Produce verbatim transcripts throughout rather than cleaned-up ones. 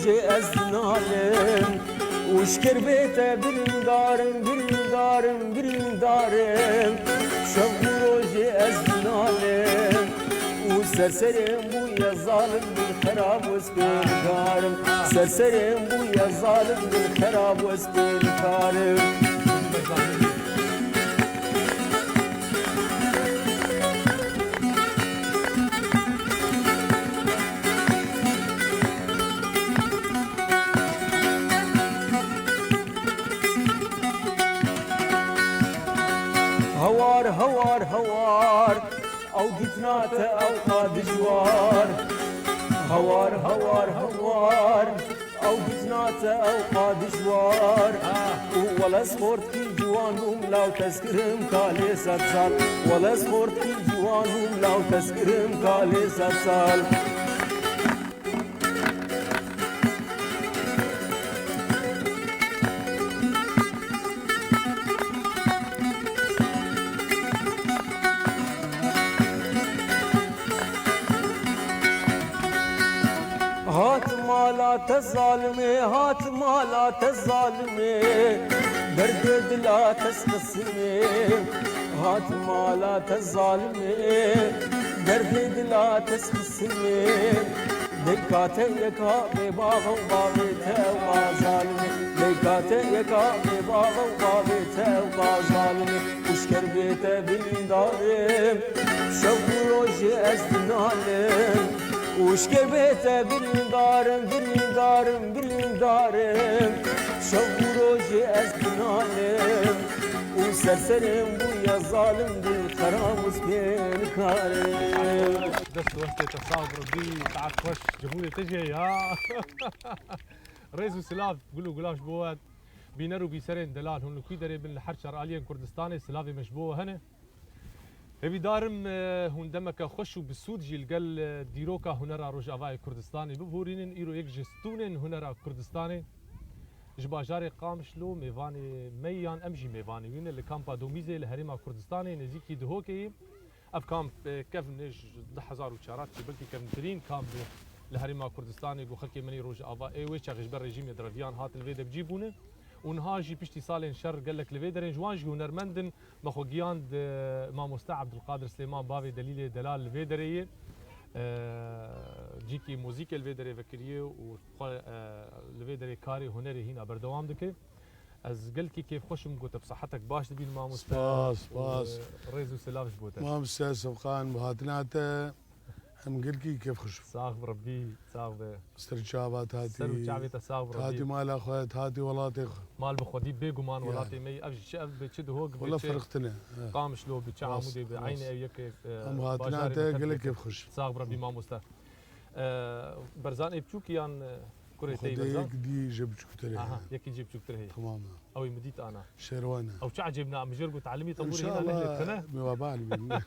Jê ez dinalim û ji kirbê te birîndar im, birîndar im, birîndar im. Şev û rojê ez dinalim û serserê min bûye zalim, dil xerab û ez pê nikarim. Serserê min bûye zalim, dil xerab û ez pê nikarim. Hawar, hawar, hawar, ew dîtina te ew qa dijwar. Hawar, hawar, hawar, ew dîtina te ew qa dijwar. Û wele ez xortkî ciwan bûm, law tezkirim kalê sed sal. Wele ez xortkî ciwan bûm, law tezkirim kalê sed sal. Hat mala te zalimê, hat mala te zalimê, derdê dila te xisimê. Hat mala te zalimê, derdê dila te xisimê. Leyka te yeka bê bav e û bavê te ew qa zalimê. Leyka te yeka bê bav e û bavê te ew qa zalimê. Û ji kerbê te birîndar im, şev û rojê ez dinalim. Û ji kerbê te birîndar im, birîndar im, birîndar im. Şev û rojê ez dinalim. Û serserê min bûye zalim, dil xerab û ez pê nikarim. Dest û westê te sax bi Rebbî, saet xweş, cemûrê te jî heye ha. Rêz û silav, gul û gulaş bo we. Bîner û bîserên delal, hûn li kwî derê bin, li her çar aliyên Kurdistanê, silavê me ji bo we hene. Hêvîdar im, e, hûn demeke xweş û bi sûd jî li gel, e, dîroka hunera Rojavayê Kurdistanê bibûrînin. Îro yek ji stûnên hunera Kurdistanê ji bajarê Qamişlo mêvanê me yan em jî mêvanê wî ne, li kampa Domîzê li herêma Kurdistanê nêzîkî Dihokê ye. Ev kamp, e, kevn e ji du hezar û çar çi, belkî kevntirîn kamp e li herêma Kurdistanê, ku xelkê me yê Rojava ê wê çaxê ji ber rejîmê di reviyan hatin vê de bi cî bûne. Û niha jî piştî salên şer gelek li vê derên ji wan jî hunermend in. Me xwe giyand, e, mamoste Ebdulqadir Silêman, bavê Delîlê delal li vê derê ye. E, cîkî muzîkê li vê derê vekiriye û xwe, e, li vê derê karê hunerê hîna berdewam dike. Ez gelkî kêfxweş im ku te bi sihetek baş dibîn mamoste. Spas, spas. Û, e, rêz û silav ji bo te. Mamoste Sefqan, bi hatina te em gelkî kêfxweş im. Sax bi Rebbî, sax be. Ser çava te hatî. Ser û çavê te sax bi Rebbî. Hatî mala xwe, hatî welatê xwe. Mal bi xwedî bêguman welatê me yî. Ev jî çi ev bi çi Dihok bi çi Qamişlo bi çi Amûdê bi eynî ew yek e. Em hatina te gelek kêfxweş. Sax bi Rebbî mamoste. E, Berzan ê biçûk yan, e, kurê te yî Berzan? Xwedê yek dî jê biçûktir heye. Aha, yekî jê biçûktir heye. Tamam e. Ew ê min dît ana. Şêrwan e. Ew çi ecêb ne, em jêr got elimî tebûrê hîna nehlê tine. Înşallah, mêva bielmîn.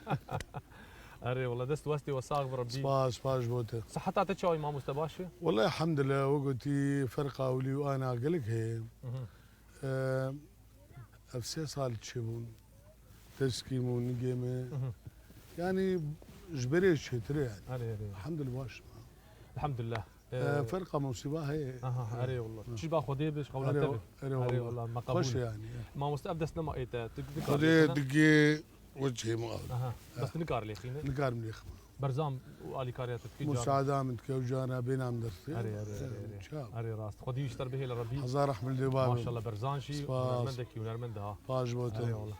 Erê, wela dest û westê we sax bi Rebbî. Spas, spas ji bo te. Siheta te çawa ye mamoste, baş e? Wela elhamdulillah, we gotî ferqa ewlî û ana gelek heye. Mhm. Eee, ev sê sal çêbûn. Teskîm û nigê me. Mhm. Yanî ji berê çêtir e yanî. Erê, erê. Elhamdulillah baş. Elhamdulillah. Ee, Ee, ferqa musîba heye. Aha, erê wallah. Hı. Çi ba Xwedê be, ji qewla te be. Erê, erê wallah. Erê wallah, me qebûl. Xweş e yanî, ya. Mamoste, ev destnema ê te, tu, tu Xwedê digê we çê me al. Aha, bes tu nikar lêxîne. Nikarim lêxim. Berzan û alîkariya te dikî. Musada min dike û cara bênam dersi. Erê, erê, erê, erê. Çaw. Erê, rast. Xwedî ji te re bihêle Rebbî. Hezar rehmet li babê. Maşallah, Berzan jî hunermendekî hunermend ha. Spas ji bo te. Erê wallah.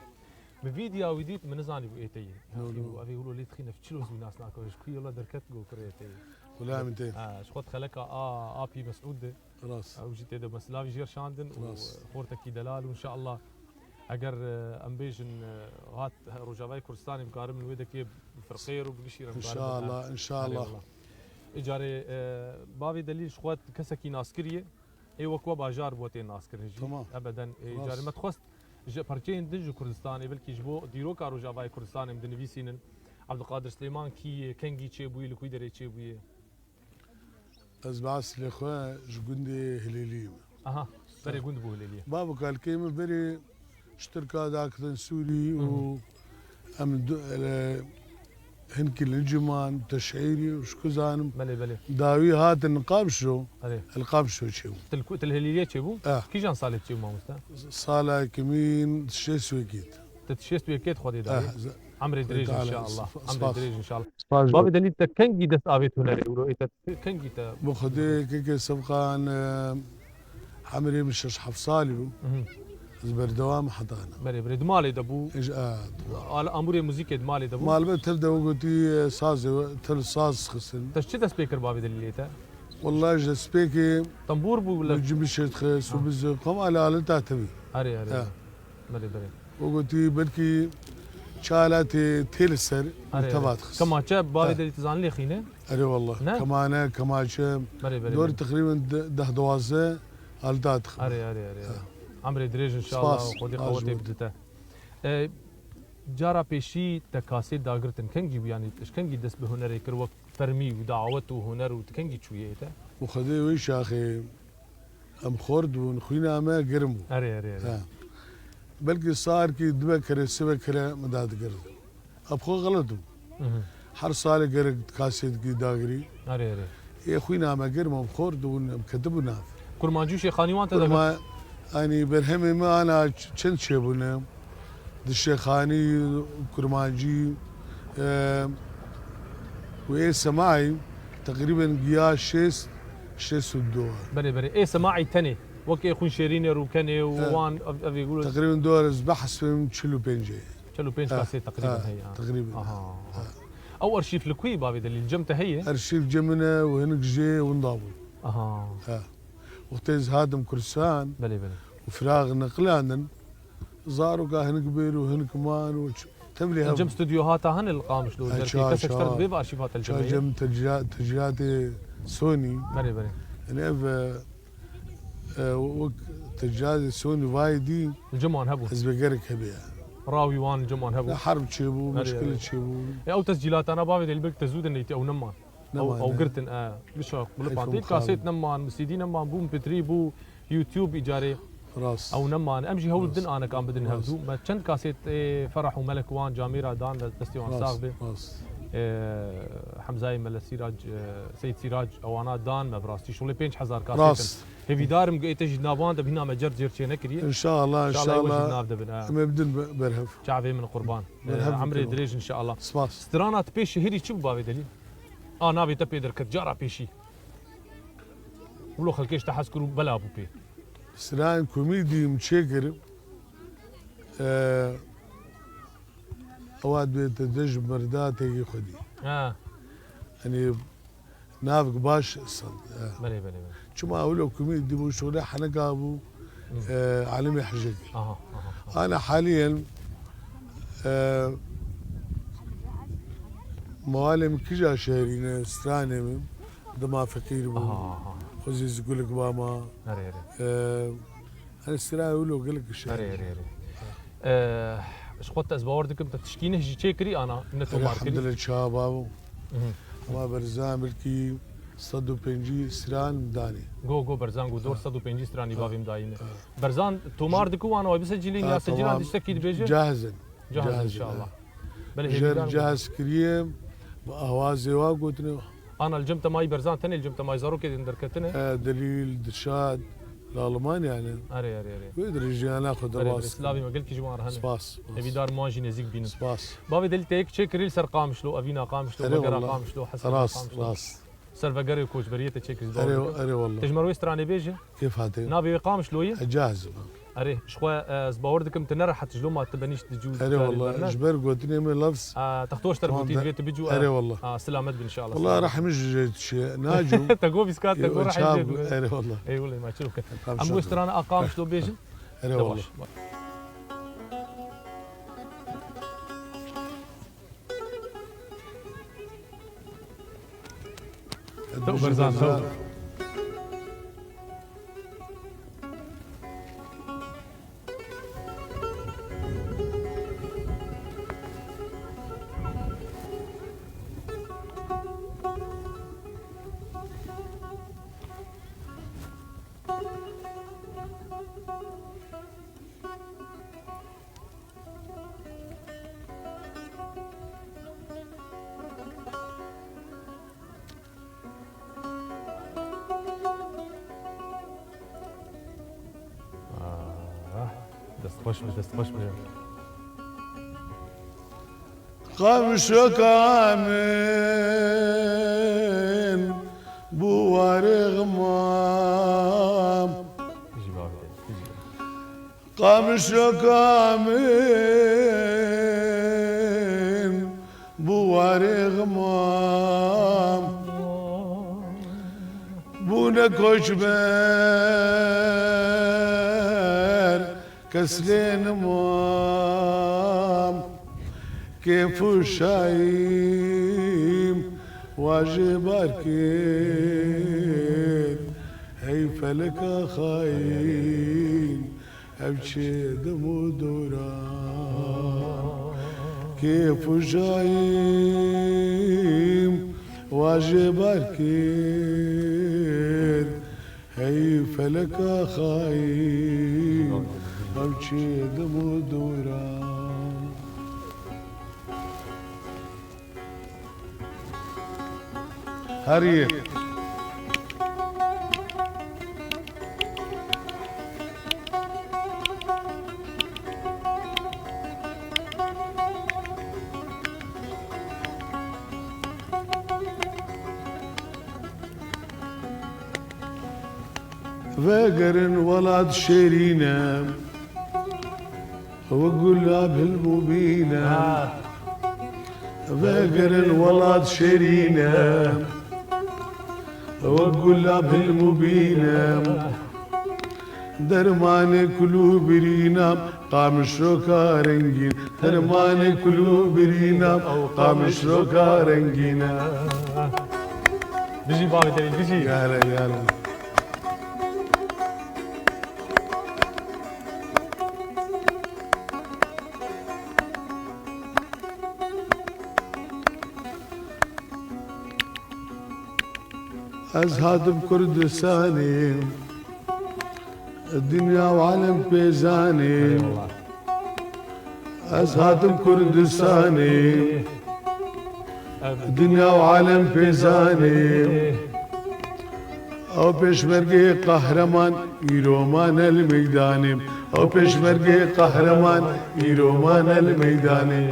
Min vîdya wî dît, min nizanî bû ê te yî. No, no. Ev ê wilo lê dixîne, çilo zû nas nake, ji ku yola derket go kurê ê te yî. Wila min tê. Ha, ji xwe di xeleka a, apî Mesûd de. Rast. Ew jî tê de me silavî jê re şandin û xortekî delal û înşallah eger, e, em bêjin, e, hat Rojavayê Kurdistanê bikarin min wê dekê bi firqeyê re û bi gişî re bikarin. Înşallah, înşallah. Erê wallah. Îcarê, e, bavê Delîl ji xwe kesekî naskirî ye. Ê wek we bajar bo tê naskirin jî. Tamam. Ebeden, ê, rast. Carê me dixwest ji perçeyên din ji Kurdistanê, belkî ji bo dîroka Rojavayê Kurdistanê em dinivîsînin. Abdulkadir Silêman kî ye, kengî çêbûye, li ku derê çêbûye? Ez bi eslê xwe ji gundê Hilêliyê me. Aha, berê gund bû Hilêliyê. Bav û kalkê min berê ji Tirka dakitin Sûrî û Hı hı. em du-, ele, Hinkî li Ciman, Teşeîrî û ji ku zanim. Belê, belê. Dawî hatin Qamişlo. Erê. Li Qamişlo çêbû. Til ku, til Hilîliyê çêbû? Eh. Kîjan salê çêbû mamoste? Sala yekemîn şêst û yekê. Te şêst û yekê xwedê dayê. Eh, ze- Emrê dirêj Teala inşallah. Spas. Emrê dirêj inşallah. Spas. Bavê Delîl, te kengî dest avêt hunerê ûro, ê te kengî te? Bi Xwedê keke sebqan, e, Emrê min şeş heft salî bû. Mhm. Ez berdewam heta na. Berê, berê, di malê de bû. Ej, a, di mal. Al-, amûrê muzîkê di malê de bû. Malbet tev de we gotî, e, sazê we, tev saz xistin. Te çi dest pê kir bavê Delîlê te? Wallahî ji destpêkê Tembûr bû le- min cibişê dixist û Ha. bizê, kom ale aleta tevî. Erê, erê. Ha. Berê, berê. We gotî belkî çi aletê tê li ser Erê, teva erê. dixist. Kemaçe bavê Ha. Delî tu zanî lê xîne? Erê wallah. Ne? Kemane, kemaçe. Berê, berê, Dor berê. teqrîben de-, deh duwazdeh aleta dixim. Erê, erê, erê, erê. Ha. Emrê dirêj inşallah Spas. Xwedê Spas qewetê jû. bidite. E, cara pêşî te kasêt dagirtin. Kengî bû, yanî ji kengî dest bi hunerê kir wek fermî û dawet û huner û tu kengî çûyê te? Bi Xwedê wê şaxê em xort bûn, xwîna me germ bû. Erê, erê, erê. Ha. Belkî sarekî dibe kere, sibe kere me dadigirt. Ev xwe xelet bû. Mhm. Her salê gerek kasêtkî dagirî. Erê, erê. Ê xwîna me germ em xort bûn, em ketibû nav. Kurmancî û Şêxanî wan te de Kurma-, Anî berhemê me ana ç-, çend çêbûne. Di Şêxanî, Kurmancî, e, û ê Semaî teqrîben giya şêst, şêst û du. Belê, belê. Ê Semaî tenê. Wek ê Xwîn Şêrînê, Rûkenê û He. wan ev, evê gul. Teqrîben dor ez behs bim çil û pêncê. Çil û pênc He. kasê teqrîben He. heye, ha. Teqrîben. Aha, He. aha. Ew arşîv li ku yî bavê Delîl? Cem te heye? Arşîv cem min e û hinek jê winda bûn. Aha. He. Wextê ez hatim Kurdistan Belê, belê. û firax neqilandin, zaroka hinek bêr û hinek man û ç-, tevlî Cem hebûn. stûdyo hata hene li Qamişlo, He, derkê ça, kesek ça. ser divê ve arşîv hate li Cem Ça heye? Cem tecra-, tecrîdatê Sony. Belê, belê. Yani ev, e, e, wek tecrîdatê Sony vayê dî Li Cem wan hebûn. ez vê gerek hebê ya. Rawî wan li Cem wan hebûn. Ya herb çêbû, Belê, meşkil belê. çêbû. E, ew tescîlatana bavê Delîl belkî te zû de neytî ew neman. Neman, Ew, ew ne. girtin, e, bişa, li Heyfim Pantê xalin. kasêt neman, CD neman, bû M P three, bû YouTube îcarê. Rast. Ew neman. Em jî hewl Rast. din anekan bidin Rast. hevdû. Me çend kasêt, ê, Ferah û Melek wan camêra dan, destê wan Rast. sax be. Rast. Ê, Hemzayê Mele Sîrac, ê, Seyîd Sîrac ewana dan me bi rastî. Şolê pênc hezar kasêt in. Rast. Hêvîdar im ku ê te jî di nav wan de bîna me cer cêr çê nekiriye. Înşallah, înşallah we jî înşallah. di nav de bin, ha. Em ê bidin be-, berhev. Çavê min qurban. Berhev Ê, emrê bikin. dirêj înşallah. Spas. Strana tu pêşî hêrî çi bû bavê Delî? A navê te pê derket cara pêşî. Wilo xelkê ji te hez kir û bela bû pê. Stranên komîdî min çêkir. Ew a divê te de ji merdatê xwedî. Ha. Yanî navek baş sand. Ha. Belê, belê, belê. Çima wilo komîdî bû, şolê heneka bû, Hmm. e, Alimê Hejekî. Aha, aha, aha. Ana haliyen, e, mewalê min kija şehrî ne, stranê min. Dema feqîr bû. Aha, aha. Xwezî zigulik bama. Erê, erê. Eee, her sira wilo gelek şehrî. Erê, erê, erê. Eee, ji xwe te ez bawer dikim te tişkî neh jî çêkirî ana ne Erê, tomar kirî. Elhamdülillah çawa babo. Mhm. Ama Berzan belkî sed û pêncî stran danê. Go, go, Berzan go, dor Ha. sed û pêncî stranî Ha. bavê min dayî min. Ha. Berzan tomar diku ana wê bisecilîn Ha, ya secila tamam. diştekî dibêje? Cahizin. Cahizin Cahizin, inşallah. ha. Belê Jer hêvîdar bû. Cahiz kiriye, bi awazê wa gotine. Ana li cem te mayî Berzan tenê li cem te mayî zarokê din derketine. E, Delîl, Dilşad, li Almanya ne. Erê, erê, erê. Wê di rêjiyana xwe Erê, erê, derbas. silavê me gelkî ji wan re hene. Spas, spas. Hêvîdar wan jî nêzîk bînin. Spas. Bavê Delî te yek çêkirî li ser Qamişlo, evîna Qamişlo, Erê vegera wallah. Qamişlo, hesabê Rast, Qamişlo. rast. Servegerê koçberiyê te çêkirî Erê, bawer dikim. erê wallah. Te ji me re wê stranê bêje? Kêf hatê. Navê wê Qamişlo ye? Ecaz. Erê, ji xwe, e, ez bawer dikim tu nerehet ji loma tu benîşt dicû Erê wallah. Ji ber gotinê me lafz. Textoş te Tamam, gotî de- divê tu bicû. Erê wallah. A, silamet bin inşallah. Wallah rehmî ji jê dişê. Nacû. Te go vîska, te go Yo, rehmî çav, jê dibin. Erê wallah. Ey wele ma çilo ke. Tamam, Em şadim. wê strana a Qamişlo bêjin. Erê Debaş. wallah. Ew berzan, ew. Dest xweş be, dest xweş be. Qamişoka min bû warê xemam. Bijî bavê te, bijî. Qamişoka min bû warê xemam. Bûne koçber kes lê nimam. Kêf û şayîm wa jê bar kir. Hey feleka xayîn, ev çi dem û dora. Kêf û şayîm wa jê bar kir. Hey feleka xayîn, ev çi dem û dora. Her yek. Vegerin welat şêrîn e, wek gulab hilm û bîn e. Ha. Vegerin welat şêrîn e, wek gulab hilm û bîn e. Dermanê kul û birîna, Qamişloka rengîn. Dermanê kul û birîna, Qamişloka rengîn e. Bijî bavê Delîl, bijî. Yare, yare. Ez hatim Kurdistanê, dinya û alem pê zanê. Eyvallah. Ez hatim Kurdistanê, dinya û alem pê zanê. Ew pêşmergê qehreman îro mane li meydanê. Ew pêşmergê qehreman îro mane li meydanê.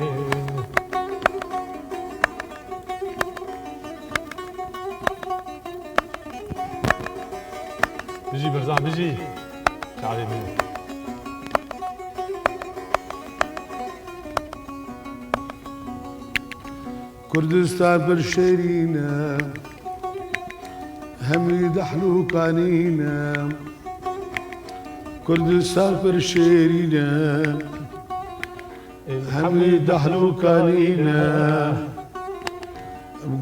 Bijî Birzan, bijî. Çavê bijî. Kurdistan pir şêrîn e, hemî dehl û kanîn e. Kurdistan pir şêrîn e, hemî dehl û kanîn e.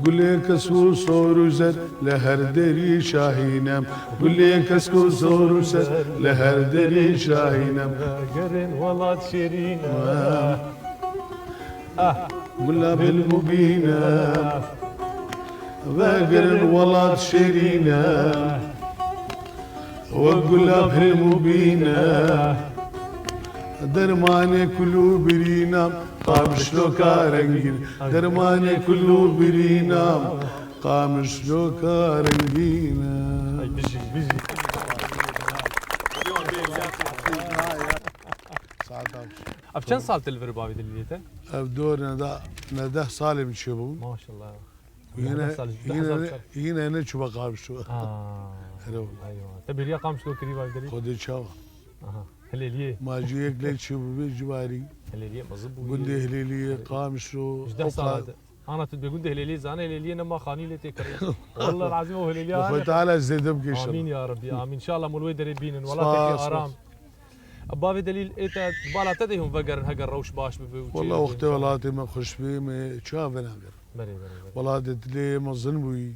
Gulê kesk û sor û zer li her derî şahîn e. Gulê kesk û sor û zer li her derî şahîn e. Vegerin welat şêrîn e. Ah. Gula bilmubîn e. Vegerin welat şêrîn e. Wek gula bilmubîn e. Dermanê kul û birîna, Qamişloka rengîn. Dermanê kul û birîna, Qamişloka rengîn e. Ay, bijî, bijî. Saet Ev çend sal te li vir bavê Delîlê te? Ev dor neda, neda salê min çêbû. Maşallah. Yine, neda sal, yine, yine ne çuba Qamişlo. Aa. Hele wala. Eyvallah. Te bêriya Qamişlo kirî bavê Delîl? Xwedê çawa. Aha. Hilêliyê. Ma jî yek lê çêbû bê ciwarî. Hilêliyê mezin bû. Gundê Hilêliyê, Qamişlo. Ji deh sal. Ana tu dibê gundê Hilêliyê zane, Hilêliyê nema xanî lê tê kirî. Wallah lazim o Hilêliya. Xwe Teala zêde bike inşallah. Amîn ya Rabbi, amîn. İnşallah mul wê derê bînin. Welateke aram. Bavê Delîl, ê te, bala te de hûn vegerin heger rewş baş bibe û çêbibe. Wala wextê welatê me xweş bê, me çawa venagerin. Berê, berê, berê. Welatê dilê mezin bûyî.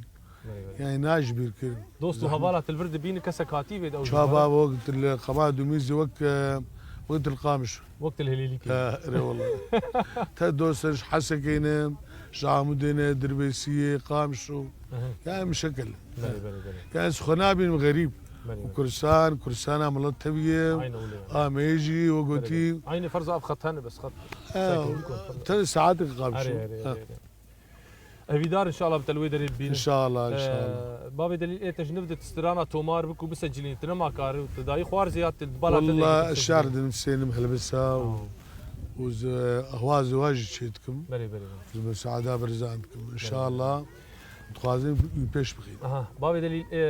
Berê, berê. Yani najbîr kirin. Dost û hevala til vir dibînin kesek hatî vê de ew. Çava wek til qema dumîzî wek, e, wek til Qamiş. Wek til Hilêlî kê. Ha, erê wala. Te dostên ji Hesekê ne, ji Amûdê ne, Dirbêsiyê, Qamiş û. Hı hı. Yani mişekil. Berê, berê, berê. Yani ez xwe nabînim xerîb. Belê, belê. Û Kurdistan, Kurdistana milet tevî ye. Aynen öyle. Ameyê jî, we gotî. Belê, belê. Aynı ferza ev xet hene, bes xet. He, te saetek qabşo. Erê, erê, erê, erê. Hevîdar inşallah bi te li wê derê bibînin. İnşallah, inşallah. Ee, bavê Delîl, ê te ji nû de tu strana tomar bikî û bisecilînî, tu nema karî û tu dayî xwarzê ya tu bala te. Walla ez şar dinivîsênim helbesa û, û ez, e, ahwazê wa jî çê dikim. Belê, belê, belê. Ez bi Seada Berzan dikim. Belê. İnşallah dixwazin wî pêş bixîn. Aha, bavê Delîl, e,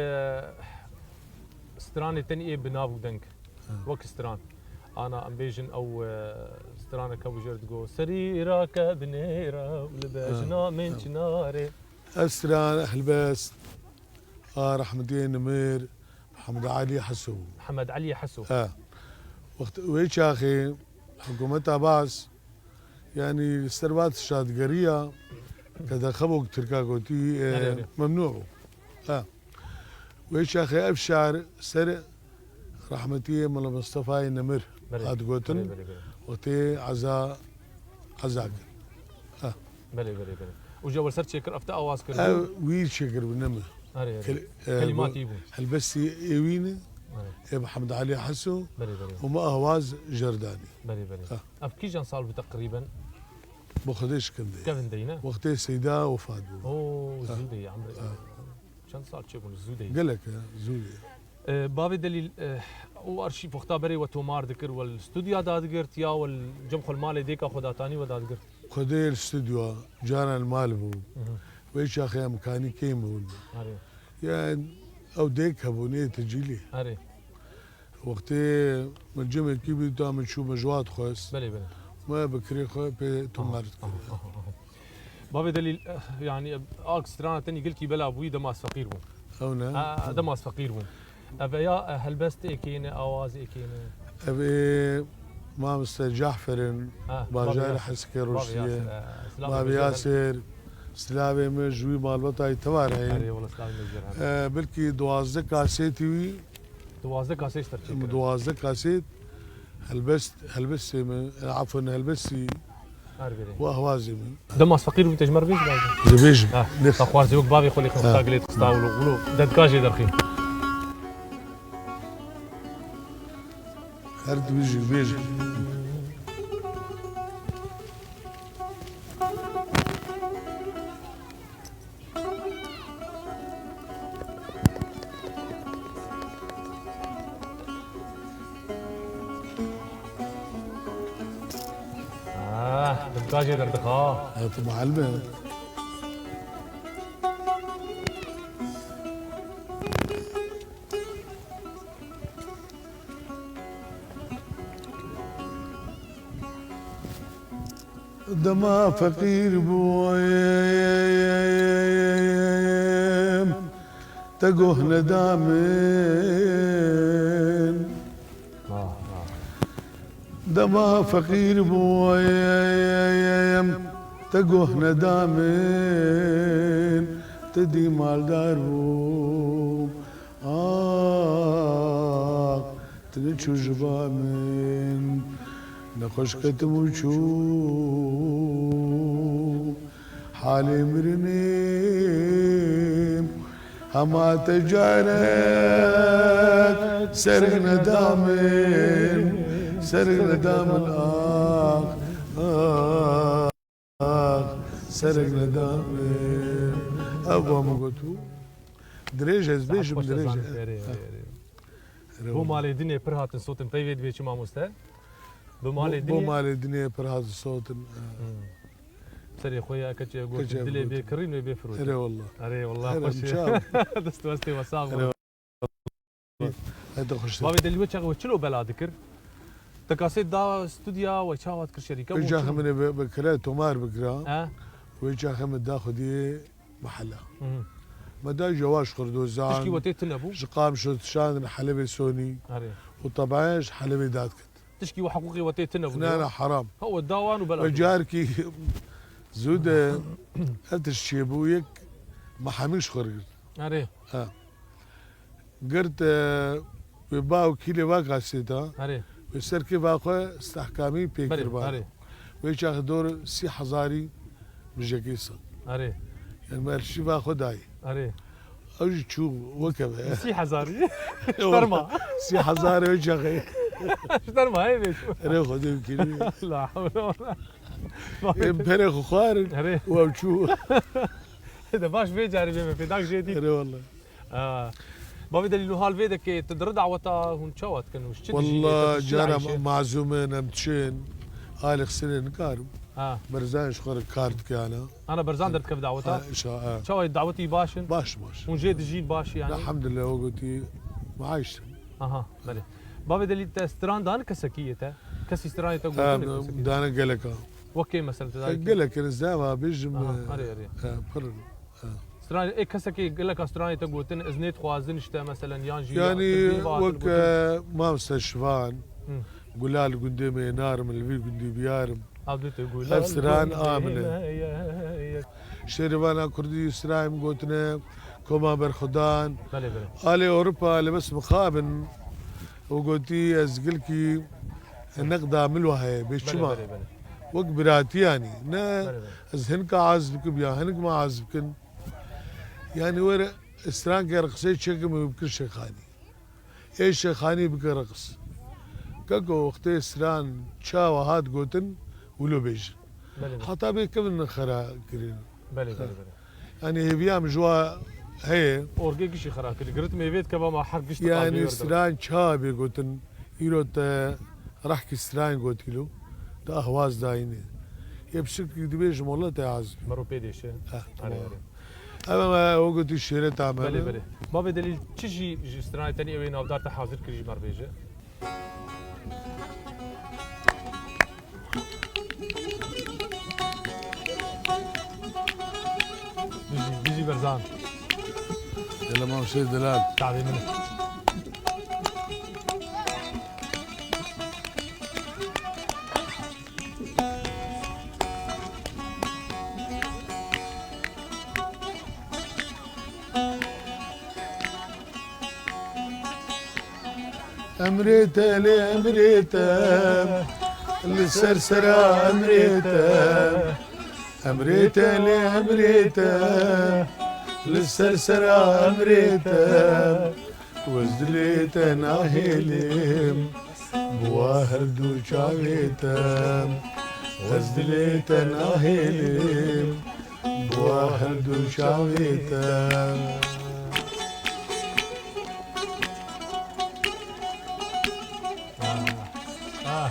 stranê tenê ê bi nav û deng. Ha. Wek stran. Ana em bêjin ew, e, straneke bû jê re digo, serî rake binêre û li bejna min çinarê. Ev stran helbest a rehmetiyê Nimir Mihemed Elî Heso bû. Mihemed Elî Heso. Ha. Wext wê çaxê hikûmeta Baas, yanî li ser va tişta digeriya, qedexe bû, Tirka gotî, e, erê, erê, memnû bû. Ha. Wê çaxê ev şar ser rehmetiyê Mela Mistefayê Nimir, belê, hat gotin, belê, belê, belê, wextê eza, eza kir. Ha. Belê, belê, belê. Û ji ewil ser çêkir, ev te awaz kir? Ev wî çêkir bi, ne min. Erê, erê. Kel-, e, kelîmatî bû. Helbestî ê wî ne, erê, ê Mihemed Elî Heso, belê, belê, û me awaz jê re danî. Belê, belê. Ha. Ev kîjan sal bû teqrîben? Bi Xwedê şikindê. Kevin dey, ne? Wextê Seyda wefat bû. Oo, ha, zû dey, emrê. Ha. Çend sal çêbûn, zû dey. Gelek, ha, zû dey. E, bavê Delîl, e, û arşîv wexta berê we tomar dikir, we li studya dadigirt ya we li cem xwe li malê dêka xwe datanî we dadigirt? Xwedê li studya, caran li mal bû. Mhm. Wê çaxê em kanî kêm bûn. Erê. Yan ew dêk hebûn ê tecîlê. Erê. Wextê min cemekî bî, ta min çû, min ji wa dixwest. Belê, belê. Me bi kirê xwe pê tomar dikir. Aha, aha, aha. Bavê Delîl, eh, yanî, ak strana tenî gelkî bela bûyî, dema ez feqîr bûm. Ew ne? Ha, dema ez feqîr bûm. Ev ya, eh, helbest êkê ne, awaz êkê ne? Ev ê mamoste Cafer in, ha, bajarê Hesekê Roştiyê. Bavê Yasir, eh, silavê min jê re. Bavê Yasir, silavê min ji wî malbetayê teva re ye. Erê, wela silavê min jê re. Eh, belkî duwazdeh kasêtî wî. Duwazdeh kasêt ji te re çêkirin. Duwazdeh kasêt. Helbest, helbestê min, e, afwan, helbestî û ahwazê min. Dema ez feqîr bûm, te ji me re bêjî, bavê? Dibêjim. Ha, lêx. Te xwarzê wek bavê xwe lêxin, ha, xwe ta gilê dixista wilo, wilo dedka jê derxî. Her dibêjî, bêjî. Ah, dibka jê derdixa. Evet, muallime. Dema feqîr bûyem, te guh neda min. Dema feqîr bûyem, te guh neda min, te dî maldar bûm. Ax, tu neçû ji ba min, nexweş ketim û çû. Halê mirinê hema te carek serek neda min, serek neda min, ax, ax. Ax, serek neda min. Ev ba min got û dirêj ez bêjim, dirêj. Erê, erê, erê. Bo malê dinê pir hatin sotin, peyvê dibê çi mamoste? Bo malê dinê. Bo malê dinê pir hatin sotin. Hmm. Serê xwe ya keçê gotin, dilê bê kirîn wê bê firotin. Erê wallah. Erê wallah, xweş e. Dest westê we sax bû. Hete xweş. Bavê Delîl, wê çaxê we çilo bela dikir? Te kasêt da studya, we çawa dikir, şerîke bû? Wê çaxê min ê bi, bi kire tomar bikira. He? Wê çaxê min da xwediyê mehela. Mhm. Me da ji Hewaş Xurdozan. Tişkî we tê tune bû? Ji Qamşo dişandin Helebê Sonî. Erê. Û tebaan ji Helebê dadiket. Tişkî we hiqûqê we tê tune bû? Na, na, heram. Ha, we da wan û bela. We carkî zû de ev tişt çêbû, yek me hemî ji xwe re girt. Erê. Ha. Girt, e, wê ba û kîlê va kasêta. Erê. Wê ser kêfa xwe stehkamî pê kir ba. Erê. Wê çaxê dor sî hezarî mijekê sat. Erê. Yani me şîva xwe dayî. Erê. Ew jî çû weke be. Sî hezarî? Ji te re ma? Sî hezarî wê çaxê. Ji te re ma, hê bê çû. Erê, Xwedê wî kirî. La hewle wala. Em perê xwe xwarin. Erê. Û ew çû. De baş vê carî bê me pêdak jê dît. Erê wele. Aa. Bavê Delîl, û hal vê de ke tu diri daweta hûn çawa dikin û ji çi dijî Wele te, tu çi cara dayîşe? Mazûm in, em diçin, alê xisirê nikarim. Ha. Berzan ji xwe re kar dike ana. Ana Berzan derdikeve daweta? Ha, inşa-, ha. Çawa dawetî baş in? Baş, baş. Hûn jê dijîn baş yani? Elhamdülillah, o gotî, maaş. Aha, belê. Bavê Delîl, te stran dan kesekî yê te? Kesî stranê te gotin kesekî? Em, dane geleka. Wekê mesela tu dayî? Gelek in, zava bêjim, Ha, e, erê, erê. e, pir in. Stranê, ê kesekê geleka stranê te gotin, iznê dixwazin işte, meselen, yan jî ya Yani, tu dê va wek, gotin. e, Mamoste Şivan, Hı. Gulal gundê me, nar min li vî gundî biyarim. Ev dê tu Gulal Ev stran gundê a min e. me ye, ye. Şêrîvana Kurdî stran min gotine, Koma Berxudan. Belê, belê. Alê Ewropa li bes mixabin û gotî ez gilkî neqda min wa heye, bê Belê, çima? belê, belê. Wek biratî yanî. Ne Belê, belê. ez hinka az bikim ya hinik me az bikin. Yanî were strankê reqisê çêkim û bikin şêxanî. Ê şêxanî bike reqis. Keko wextê stran çawa hat gotin, wilo bêjin. Belê, belê. Heta bê kevin xera kirin. Belê, belê, belê. Yanî hêviya min ji wa heye. Orgê gişî xera kirî. Girit mêvê dikeva ma her giş Yanî stran çawa bê gotin, îro te rehkî stran gotîlo, te ahwaz dayînê. Yê piçik dibêjim, wele te az. Mero pê dêşe. Eh, Erê, tamam. erê. Ev me o gotî şêreta me. Belê, belê. Bavê Delîl, çi jî ji stranê tenê ew ê navdar te hazir kirî ji me re bêje? Bijî, bijî Berzan. Delal Mamoste Delal. Çavê min. Emrê te lê emrê te, li ser sera emrê te. Emrê te lê emrê te, li ser sera emrê te. Ez dilê te nahêlim, bi wa her du çavê te. Ez dilê te nahêlim, bi wa her du çavê te. Ah.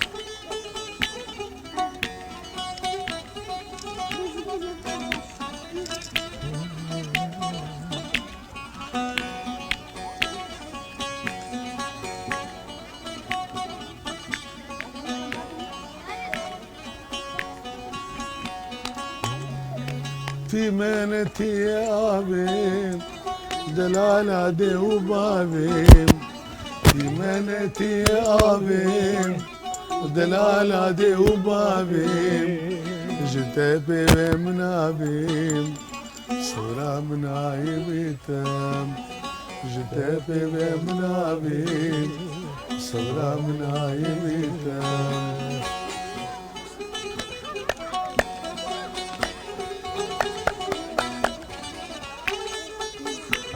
Tî min tî avê, delala dê û bavê. Tî min tî avê, delala dê û bavê. Ji te pê ve min avê, sewra min ayê bê te. Ji te pê ve min avê, sewra min ayê bê te.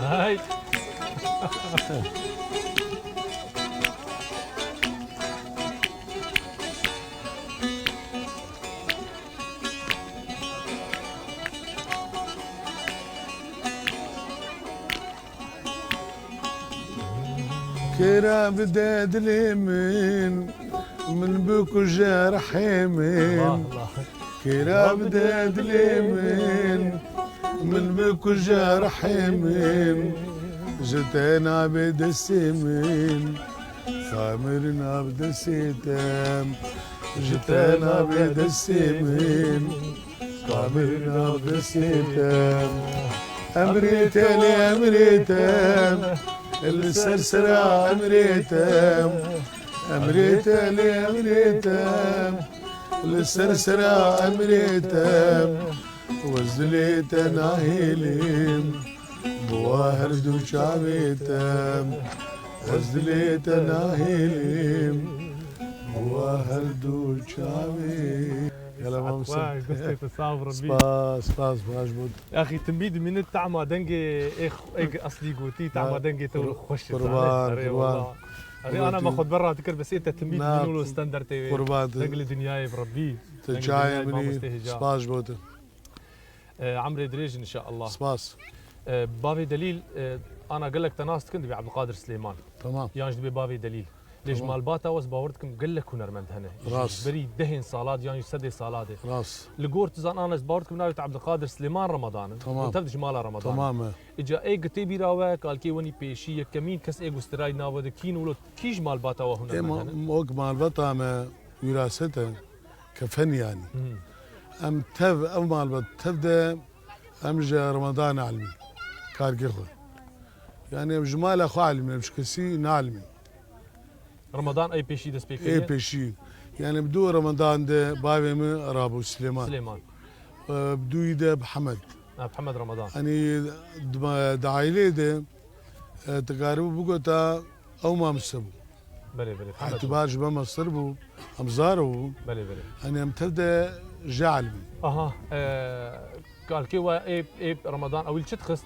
Hay. Kêra bide dilê min, min bikuje rihê min. Vah, vah. Kêra bide dilê min, min bikuje rihê min. Ji te nabe destê min, xamir nav destê te. Ji te nabe destê min, Kabir nav destê te. Emrê te lê emrê te, li ser sera emrê te. Emrê te lê emrê te, li ser sera emrê te. Ez dilê te nahêlim, bi wa her du çavê te. Ez dilê te nahêlim, bi wa her du çavê. Gela mam Saet baş, destê te sax, Rebî. Spas, spas, baş bû. Axî, timbî dimîne tahma dengê ê x-, ê eslî gotî, tahma dengê te xweş e, qurban, zanî? Erê, qurban. Erê, ana me xwe berra dikir, bes ê te timbî dimîne lo standartê wê. Qurban. Deng li dinyayê bi Rebî. Te çayê minî, spas ji bo te. E, emrê dirêj inşallah. Spas. E, bavê Delîl, e, ana gelek te nas dikin, dibê Abdulkadir Silêman. Tamam. Yan jî dibê bavê Delîl. Lê ji Tamam. malbata we ez bawer dikim gelek hunermend hene. Rast. Ji berî dehên sala de yan jî sedê sala de. Rast. Li gor tu zan ana ez bawer dikim navê te Abdulkadir Silêman Ramadan in. Tamam. Hûn tev ji mala Ramadan in. Tamam e. Îca ê gitê bîra we, kalkê wenî pêşî, yekemîn kes ê gustiray nava de kîn wilo kî ji malbata we hunermend hene? Ê ma-, wek malbata me wiraset e. Kefen yanî. Hmm. Em tev, ev malbat tev de em ji Ramadan elmî kargê xwe. Yanî em ji mala xwe elmî, em ji kesî neelmî. Ramadan ey pêşî dest pê Ê kiriye? pêşî. Yanî bi dû Ramadan de bavê min rabû Silêman. Silêman. Ee, bi dûyî de Mihemed. Ha, Mihemed Ramadan. Yanî di, di aîlê de, e, dikaribû bigota ew mamoste bû. Belê, belê, Mihemed bû. Îtibar ji me mestir bû, em zar bû. Belê, belê. Yanî em tev de ji elmî. Aha, e, kalkê we ê, ê Ramadan ewil çi dixist?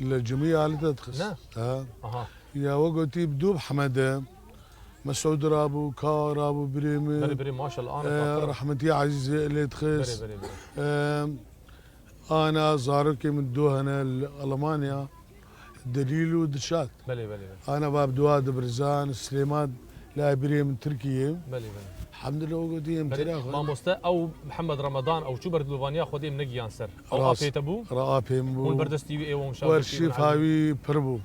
Li cimî alî de dixist. Ne? Ha. Aha. Ya we gotî bi dû Mihemed e. Mesûd rabû, Ka rabû, birê min. Belê, belê, maşallah, ana Ee, Ka. Rehmetî Ezîz lê dixist. Belê, belê, belê. Ee, ana zarokê min du hene li Almanya. Delîl û Dilşad. Belê, belê, belê. Ana va bi dua dibirzan, Silêman, la birê min Tirkiyê. Belê, belê. Elhamdulillah, o gotî em Belê, tera xwe. Mamoste, ew Mihemed Ramadan, ew çû ber dilovaniya Xwedê em negiyan ser. Ew Rast. apê te bû? Ra apê min bû. Hûn berdestî wî ê wan şagirdî Wer şîfa wî pir bû.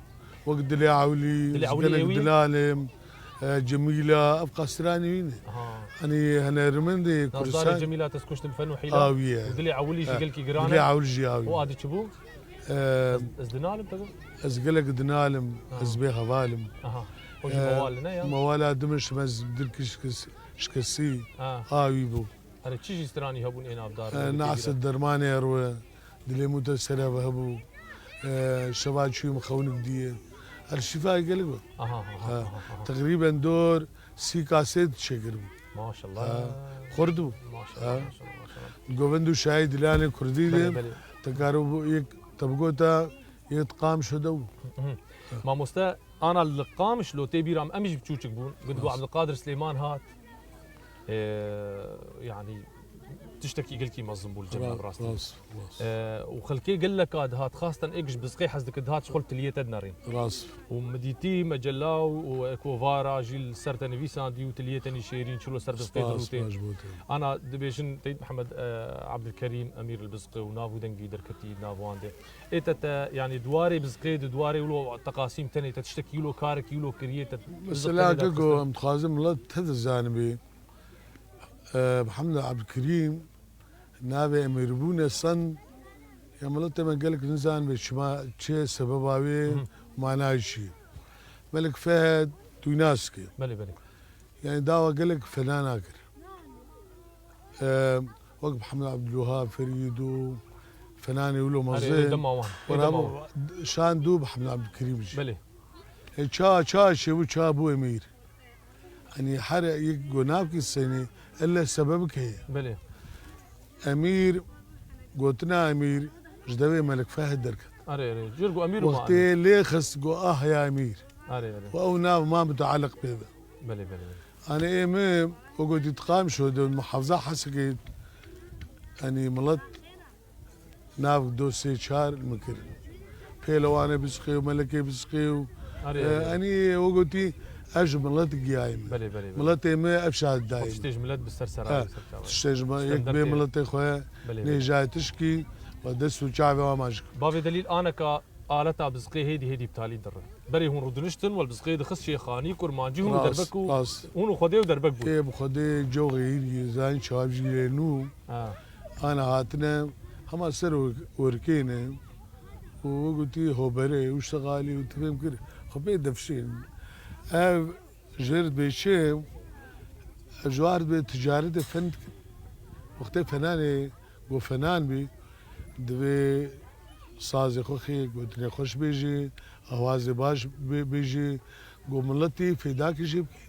Wek Dilê Ewlî, Dilê Ewlî Zgelek ê wî? Dilalê, e, Cemîla, ev qastirani wî ne. Aha. Hani hunermendê Nazdar Kurdistan Cemîla te kuştin fen û hîla. A wî ye. Û Dilê Ewlî jî Ha. gelkî giran e. Dilê Ewlî jî a wî. O a di çi bû? E, Ez, ez dinalim te. Ez gelek dinalim, Ha. ez bê hevalim. Aha. O jî E, mewal ne ya? Mewala dimiş mez dilki şikes-, şikesî Ha. a wî bû. Erê, çi jî stranî hebûn ê navdar? E, Belê, Nasir têbîra. Dermanê Erwe, Dilê Mûte Sereve hebû. E, Şeva çûyî min xewnik diye. Her şîfa gelek bû. Aha, aha, Ha, aha, aha. Teqrîben dor sî kasêt çêkiribû. Maşallah. Ha, xurt bû. Maşallah, Ha. maşallah, maşallah. Govend û Şahî Dilanê Kurdî Belê, de belê. Te karibû yek, te bigota yek qam şode bû. Hı hı. Ha. Mamoste, ana li Qamişlo tê bîra min, em jî çûçik bûn. Gund bû Rast. Abdulkadir Silêman hat. Ee, yanî tiştekî gelkî mezin bû li cem me, Ra-, bi rastî. rast, rast. Ee, û xelkê geleka dihat, xasten êk ji bizqê hez dikir, dihat ji xwe li tiliyê te dinerîn. Rast. Û min dîtî mecella û, û kovara jî li ser te nivîsandî û tiliyê te nîşêrîn, çilo ser bizqê Spas, dirûtê. spas ji bo te. Ana dibêjin Teyîd Mihemed, e, Abdulkerîm, Emîr li bizqê û nav û dengî derketî di nav wan de. Ê te, te, yanî di warê bizqê de, di warê wilo teqasîm tenê, te tiştekî wilo, karekî wilo kiriye, te Mesela, bizqê de keko, daxistin? Em dixwazin milet te dizanibê. E, Mihemed Abdulkerîm, navê emîrbûne sen, ya miletê me gelek nizanibê çima, çi sebeba wê, Hı hı. manayê çi. Melik Fehd, tu nas kî. Belê, belê. Yani dawa gelek fenana kir. E, wek Mihemed Abdulwehab, Ferîd û fenanê wilo Erê, mezin. erê, dema wan. Ê, Wera dema bu, wan. şan dû Mihemed Abdulkerîm jî. Belê. E, ça, ça çêbû, ça bû emîr. Hani her yek gonavkî senî, elle sebebik heye. Belê. Emîr, gotina emîr, ji devê Melik Fehd derket. Erê, erê. Jir got emîr û ma Wextê emîr. lê xist, got, "Ah ya emîr." Erê, erê. Û ew nav ma mutaliq pê be. Belê, belê, belê. Hani ê min, o gotî, Qamişlo de, muhafaza Hesekê, hani milet nav do sê çar min kir. Pêlewanê Bizqê û Melekê Bizqê û, Erê, e, erê. hani o gotî, ez ji milet giyayê min. Belê, belê, belê. Miletê min ev şahid dayê O min. tiştê ji milet bi ser sera Ha, ser çava. tiştê ji me, yek bê Standartê. miletê xwe Belê, belê. nêjayê tişkî ve dest û çavê wa majik. Bavê Delîl aneka aleta bizqê hêdî hêdî bi talî dirin. Berê hûn rûdiniştin, wel bizqê dixist şêxanî, kurmancî, hûn û Rast, derbek û rast. hûn û Xwedê û derbek bûn. Ê bi Xwedê coxê hîrgî zanî çavcî lê nû. Ha. Ana hatine hema ser wer-, werkê ne. Û we gotî hoberê û şexalî û tifêm kir. Xwe pê defşên. Ev Jêr dibê çi? Ev ji war dibê ticaretê fen dikin. Wextê fenanê, go fenan bî, divê sazê xwe xê, gotinê xweş bêjî, awazê baş bê-, bêjî, go miletî fêdakî jê bikî.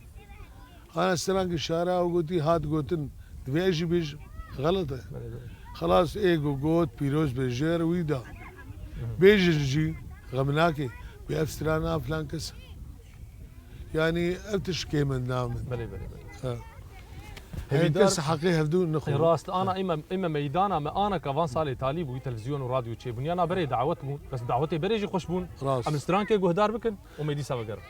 Ana strankî şara û gotî hat gotin, divê ez jî bêjim. Xelet e. Belê, belê. Xelas ê go got, pîroz be jêr wî da. Hı hı. Bêjin jî, xem nake, bê ev strana filan kes e. Yani ev tişt kêm e di nav min. Belê, belê, belê. Ha. Hevîdar kes heqê hevdû nexwe. Rast, ana, eme, eme meydana me, ana ka van salê talî bû, televizyon û radyo çêbûn. Ya na berê dawet bûn, bes dawetê berê jî xweş bûn. Rast. Em strankê guhdar bikin û me dîsa vegerin.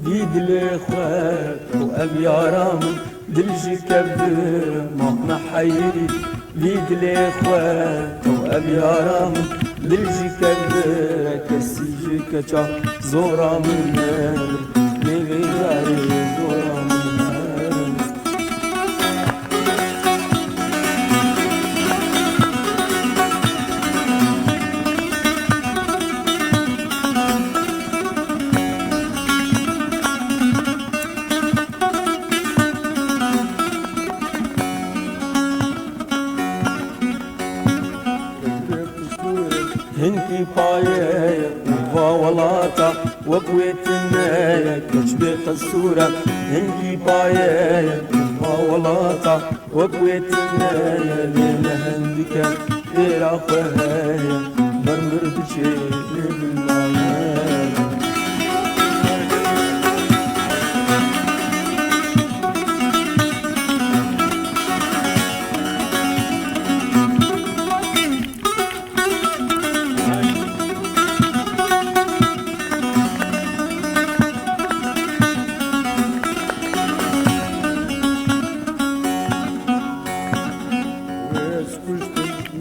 Vî dilê xwe û ev yara min, dil ji kevdir mak me heyirî. Vî dilê xwe û ev yara min, dil ji kevdir kesî ji keça zora min nebir. Lê vê carê zora min nebir. Hinkî payeyek va welata, wek wê tune ye keç bê qesûr e. Hinkî payeyek va welata, wek wê tune ye, lê ne hindik e, têra xwe heye, ber mir diçê lê bila ye.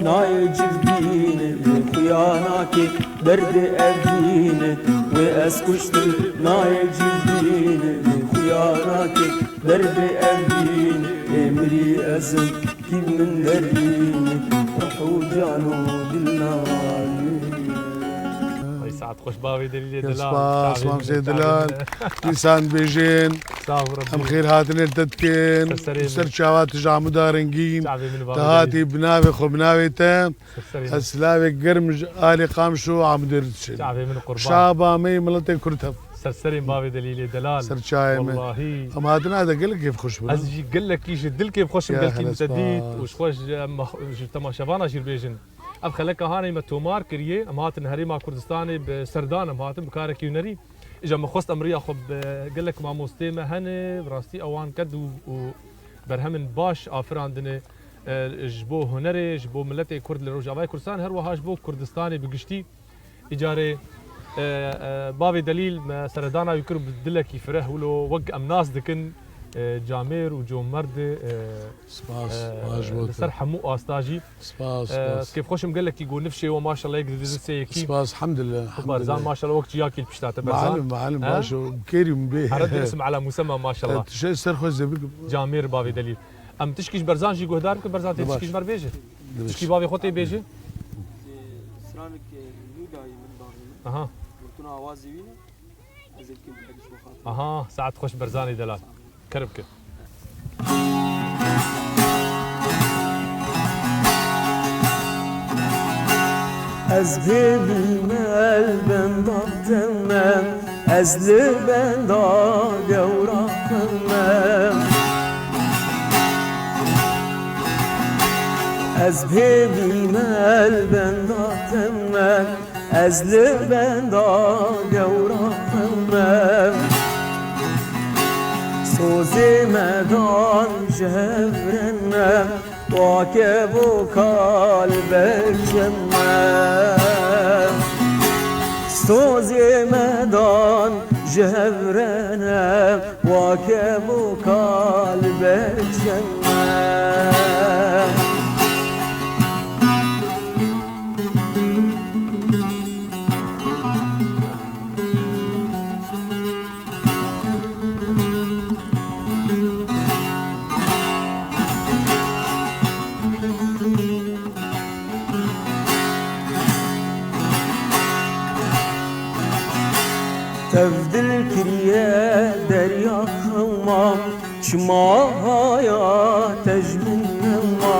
Nayê civdînê, lê xuya nakê derdê evdînê. Wê ez kuştim, nayê civdînê, lê xuya nakê derdê evdînê. Ê mirî ez im, kî min derînê, ruh û can û dil nayê. Ay, saet xweş bavê Delîlê Delal. Spas, çavê min, mamsê çavê Delal. Min. Dîsan dibêjin. Sağ ol, Rebbi. Em xêr hatinê te dikin. Ser serê min. Ser çawa tu ji Amuda rengîn. Çavê min bavê Delîl. Te hatî bi navê xwe, bi navê te. Ser serê min. Ez silavê germ ji alê Qamişlo û Amudê re diçin. Çavê min qurban. Şaba me yê miletê Kurd hev. Ser serê min bavê Delîlê Delal. Ser çayê min. Wellahî. Em hatina de gelek kêfxweş bûn. Ez jî gelekî ji dil kêfxweş im, ya gelkî hele min te dît spas. Û ji xwe ji, em, ji temaşevana jî bêjin. Ev xeleka hanê me tomar kiriye. Em hatin Herêma Kurdistanê bi serdan em hatin bi karekî hunerî. Îja me xwest em riya xwe bi gelek mamostê me hene, bi rastî ewan qed û, û berhemên baş afirandine, e, ji bo hunerê, ji bo miletê Kurd li Rojavayê Kurdistan, her wiha ji bo Kurdistanê bi giştî. Îcarê, e, e, bavê Delîl me seredana wî kir û bi dilekî fireh wilo wek em nas dikin, e, camêr û comerd, e, Spas, e, baş bo li te. Ser hemû asta jî. Spas, e, spas. Kêfxweş im gelekî ku nifşê we maşallah yek di du sê yekî. Spas, hemdillah, hemdillah. Berzan maşallah wek çiyakî li pişta te Berzan. Malim, malim, he? Baş o, kêrî min bê. Here dibisim ala musemma maşallah. Te tişe ser xwe zebik. Camêr bavê Delîl. Em tişkî ji Berzan jî guhdar bikin, Berzan tê tişkî ji me re bêje. Tişkî bavê xwe tê bêje. Stranik, e, nû dayî min bavê min. Aha. Furtuna awazî wî ne. Ez ê bikim, ez ji bo xatir. Aha, saet xweş Berzanê Delal. Kerem ke. Ez hêvî me li benda te me, ez li benda gewra xwe me. Ez hêvî me li benda te me, ez li benda gewra xwe me. Sozê me dan ji hev re ne, wa kevoka li ber çem e. Sozê me dan ji hev re ne, wa kevoka li ber çem e. Tevdil kiriye derya xewma, Çima haya te ji min nema,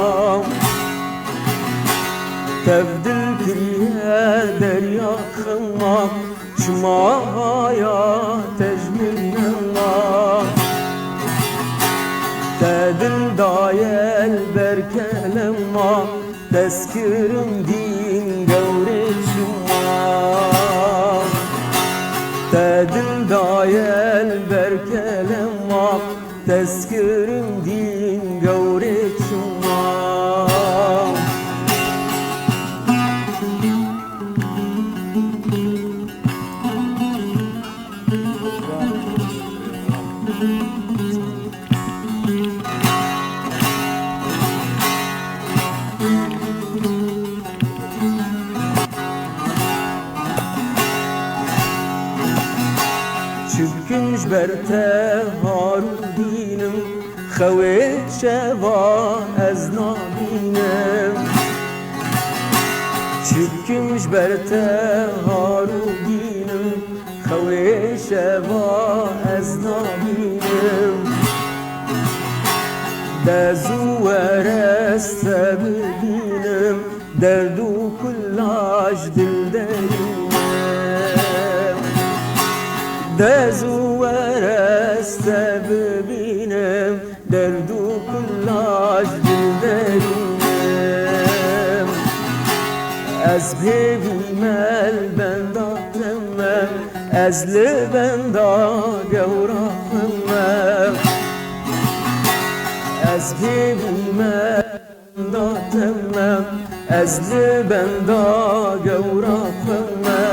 tev dil kiriye derya xema. Çima haya te ji min nema, te dil daye li ber kelema. Teskirim dîn gewrê çima, te dil daye li ber kelema. Teskirim dîn gewrê çima. Çi bikim ji ber te har û dînim, xewê şeva ez nabînim. Çi bikim ji ber te har û dînim, xewê şeva ez nabînim. De zû were ez te bibînim, derd û kula ji dil derînim. De zû were ez te bibînim, derd û kula ji dil derînim. Ez bi hêvî me li benda te me, ez li benda gewra xwe me. Ez bi hêvî me li benda te me, ez li benda gewra xwe me.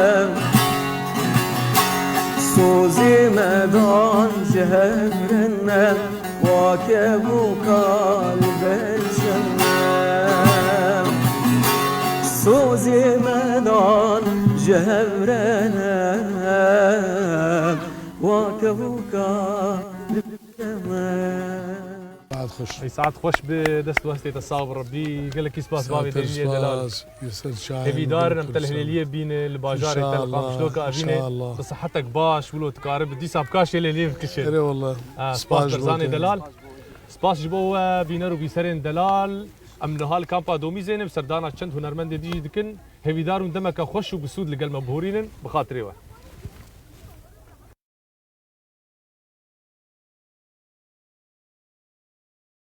Sozê me dan ji hev re ne, wa kevoka li ber şeme. Sozê me dan ji hev re ne, wa kevoka li ber şeme. Saet xweş. Ey, saet xweş bi, dest û hestê te sax bi Rebbî. Gelekî spas bavê Hêlîliyê delal. Hêvîdar in em te li Hêlîliyê bîne, li bajarê te li Qamişloka evîne. Bi sihetek baş, wilo dikaribî dîsa bi kaşê Hêlîliyê bikişe. Erê wallah. Ha, spas Berzanê delal. Spas ji bo we bîner û bîserên delal. Em niha li kampa Domîzê ne, bi serdana çend hunermendê dî jî dikin. Hêvîdar in demeke xweş û bi sûd li gel me bihurînin. Bi xatirê we.